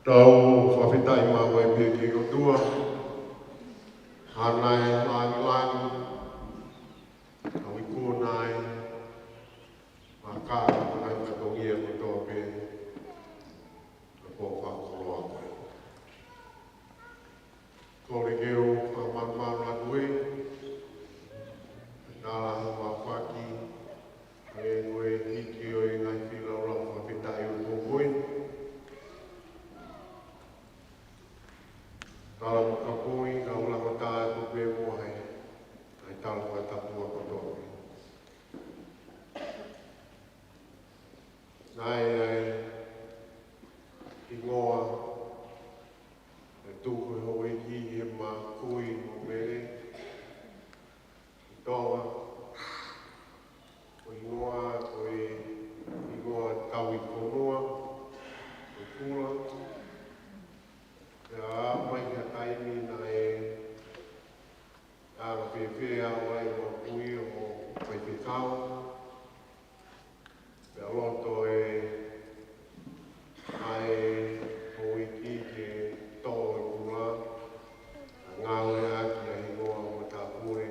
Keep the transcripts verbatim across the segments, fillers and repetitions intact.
Tau fakafetaʻi maʻu ai pē ki he ʻOtua, ʻa ia naʻe langilangi, ʻa ia ʻoku ikunaʻi, ʻa ia ʻoku ʻikai fatongia kotoa pē, ʻa ia ʻoku fakakoloa koe. Kole ke u fakamalumalu atu ē, ʻa e tala ʻa e fakafaki, ʻa e ko e hiki ʻo e ngaahi feilaulau fakafetaʻi ʻo e pō ko eni. Tala mo kapui, ka u lava ʻo tā atu pē mo e, ʻa e tala fakatapu kotoa pē. Naʻe ʻi ai e hingoa, ʻe tuku ʻe he houʻeiki he makui mo Mele ʻi Tonga, ko e hingoa, ko e hingoa tauhi fonua, ko e Kula. Pea aʻu mai ki he taimi naʻe anga fēfē ʻa e makui ʻo e faifekau. Pea loto ʻe, ʻa e houʻeiki ke toʻo e Kula, ʻa e ngāueʻaki ʻa e hingoa ʻo Matāpule,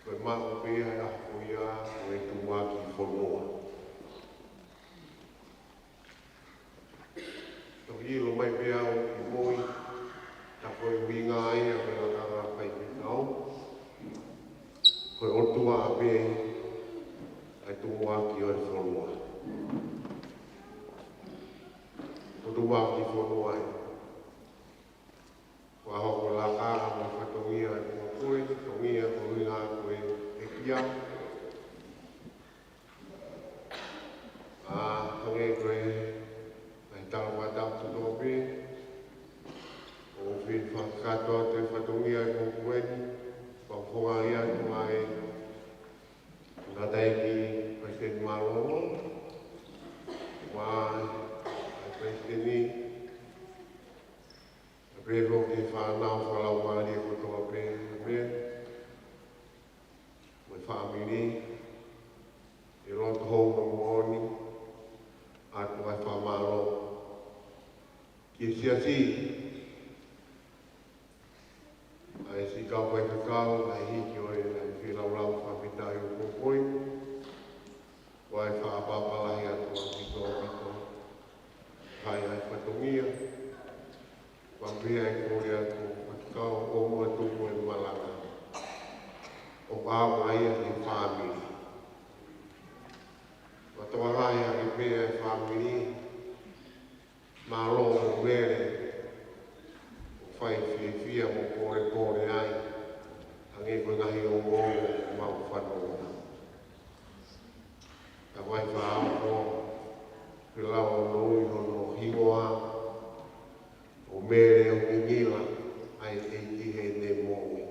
ko e maʻu pē ʻa e ʻaho ko ia ko e tumuʻaki fonua. Toki ʻilo mai pē au ki mui, tā ko e ʻuhinga ia ʻo e lakanga faifekau, ko e ʻOtua pē ʻa e tumuʻaki ʻo e fonua. Ko e tumuʻaki fonua ē. Ko e ʻaho ko e lakanga mo e fatongia ʻo e pō ko eni, fatongia ko e ʻuhinga ko e hēkia. ʻA, hangē ko e, ʻa e tala fakatapu kotoa pē, ʻoku ou fie fakakakato atu e fatongia ʻo e pō ko eni, fakafofongaʻi atu ʻa e Tangataʻeiki Palesiteni Mālōlō, mo e Palesiteni, pea pehē ki he fānau fakalaumālie kotoa pē, pea mo e fāmili, ʻi he loto houngaʻia moʻoni atu ʻa e fakamālō ki he siasi, ʻa e siʻi kau faifekau, ʻa e hiki ʻo e, ʻa e feilaulau fakafetaʻi ʻo e pō ko eni, ʻa e fakaʻapaʻapa lahi atu ʻaupito, ʻaupito, ʻa e, ʻa e fatongia, ʻa e pehē ʻa e kole atu, ʻa e kau ʻoua tuku e malanga, ʻo kau mai ʻa e fāmili. ʻA e toa lahi ʻa e pehē ʻa e fāmili, mālō mo Mele, ʻoku fai fiefia mo polepole ai, hangē ko e ngaahi ongoongo ʻoku mau fanongo. Ka ʻoku ʻikai faʻa ʻaonga, ke lau ʻo ui hono hingoa, ʻo Mele ʻo ngingila, ʻa e ʻEiki heʻene moʻui.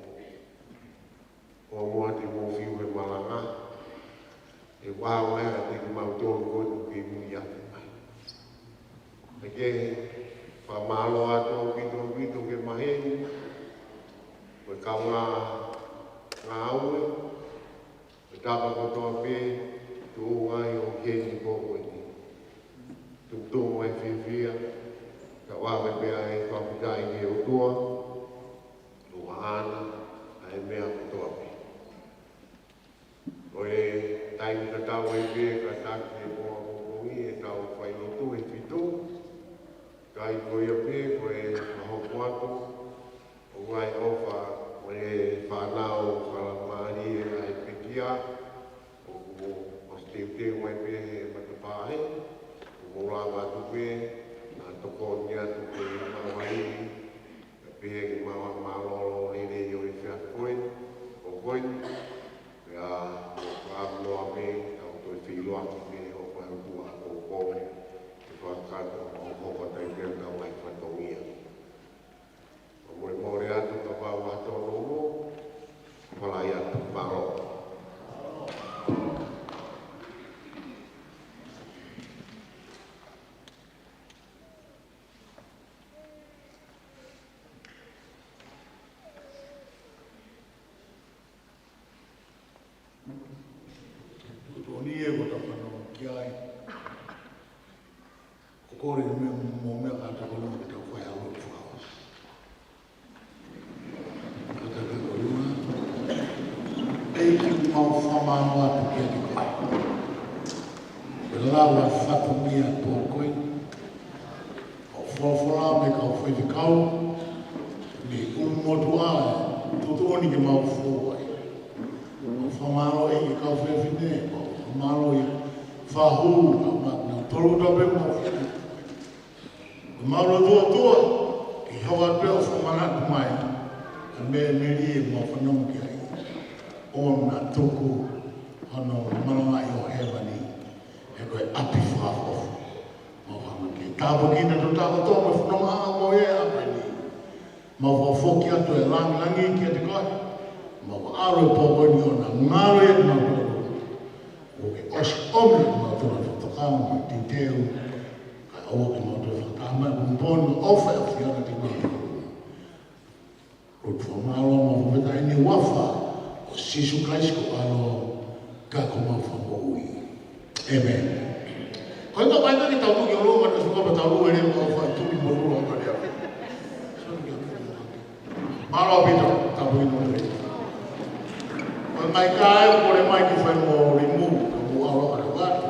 ʻOua muʻa te mou fiu he malanga, he ʻoku ʻaonga ʻiate kimautolu ko eni ʻoku kei muiaki mai. Pea ke fakamālō atu ʻaupito, ʻaupito ki he maheni, mo e kaungā ngāue, mo e tapa kotoa pē, tuʻunga ʻi he ʻaho ko eni. Tuʻutuʻu mai fiefia, ka ʻoku ʻave pē ʻa e fakafetaʻi ki he ʻOtua, ʻo maʻana ʻa e meʻa kotoa pē. Ko e taimi tatau ai pē, kātaki e pō ʻapongipongi ʻetau failotu he fitu. Ka ʻi ko ia pē, ko e fakahoko atu ʻo e ngaahi ʻofa mo e fānau fakalaumālie ʻa e pekia, ʻoku ʻosi teuteu mai pē he matapā hē, ʻoku mou lava atu pē, ʻa tokoni atu ki he maʻu ʻa e ivi, pea pehē ki he maʻu ʻa e mālōlō lelei ʻo e efiafi ko eni, ʻo ko eni, pea mo ka noa pē, tau toe feʻiloaki pē, ʻoku ʻi ai e ʻOtua ʻoku kole, ke fakakakato, ʻo hoko atu ai pē ʻetau ngaahi fatongia. ʻOku molemole atu kapau ʻoku ʻEiki, mau fakamālō atu kiate koe. Ke lau ʻa e fatongia ʻo e pō ko eni. ʻO folofola mai e kau faifekau, mei he ʻulumotuʻa ʻo e tuʻutuʻuni ke mau fou ai. Mau fakamālō ʻEiki ki he kau fefine, mau fakamālō ʻEiki ki he fahu, kae ʻumaʻā kinautolu kotoa pē mau fai. Mau lotu atu ʻOtua, ke hoko atu pē ʻo fakamanatu mai ʻa e meʻa melie ʻoku mau fanongo ki ai, ʻo na tuku hono malangaʻi ʻo hēvani, he ko e ʻapi fakaʻofoʻofa. Mau hanga ke tāpuekina kitautolu kotoa mo e fononga ʻa e ʻaho ko ia ʻa peni. Mau fakafoki atu e langilangi kiate koe. Mau ʻalu he pō ko eni ʻo na ngalo ia kimautolu. ʻO ke ʻosi ʻomi kimautolu ʻa e tokanga mo e teuteu. Kae ʻoua ke mau toe fakataha mai, kuo mau ʻofa ʻa e ʻAfiona kiate kimautolu. Ko e fakamālō mo e fakafetaʻi ʻi he huafa ʻo Sīsū Kalaisi ko ho ʻAlo ka ko homau Fakamoʻui. ʻĒmeni. Ko e tau mai ke tau tuki ʻolunga, ka tau suka pa tau lue leva ʻo fai tuki mo lua ʻo tau lea. Mālō ʻaupito, tau inu lea. Ko e ngaahi kakai ʻoku kole mai ke fai mo limu, ka mou ʻalu ʻo ʻalu atu.